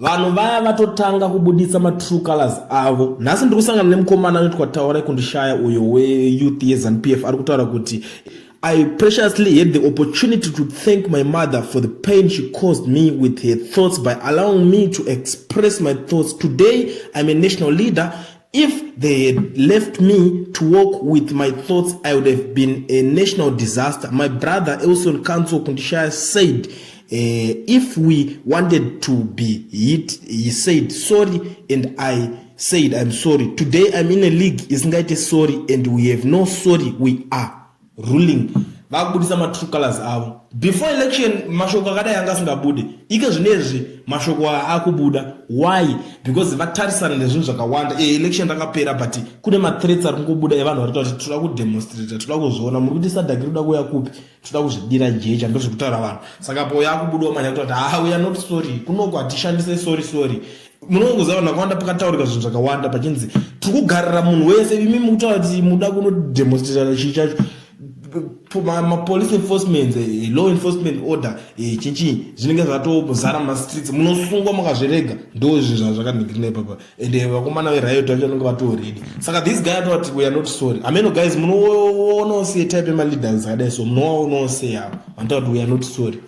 Vanhu vaya vatotanga kubuditsa matrue colors avo. Nhasi ndiri kusangana nemukomana anoitwa Taurai Kundishaya, uyo weyouth yeZANU PF. Ari kutaura kuti, "I preciously had the opportunity to thank my mother for the pain she caused me with her thoughts by allowing me to express my thoughts. Today I'm a national leader. If they had left me to walk with my thoughts, I would have been a national disaster. My brother Elson Council Kundishaya said if we wanted to be hit, he said sorry and I said I'm sorry. Today I'm in a league isingaite sorry and we have no sorry. We are ruling." Vakubudisa matrue colors avo. Before election mashoko akadai anga asingabude. Ike zvinezvi mashoko aya akubuda. Why? Because vatarisana nezvinhu zvakawanda. Election rakapera, but kune mathreats ari kungobuda evanhu vari kuta kuti toda kudemonstrata, toda kuzviona muri kuti SADC iri kuda kuuya kupi, toda kuzvidira jecha. Ndo zvekutaura vanhu. Saka po yakubudawo manya kuta kuti, "Ha, we are not sorry. Kunoko hatishandise sorry sorry." Munongoziva vanhu vakawanda, pakataurika zvinhu zvakawanda pachinzi tiri kugarira munhu wese. Imi mukutaura kuti muda kunodemonstrata, chii chacho? Mapolice enforcement, law enforcement order, chinchii, zvinenge zvatozara mumastreets. Munosungwa mukazvirega. Ndo zvinhu zvazvakanhingirina ipapa. Ende vakomana veriot vacho vanenge vatoredi. Saka this guy atoti, "We are not sorry." Ameno guys, munoonawo sei type yemaleaders akadai? So munowaonawo sei ava vanotaura kuti, "We are not sorry"?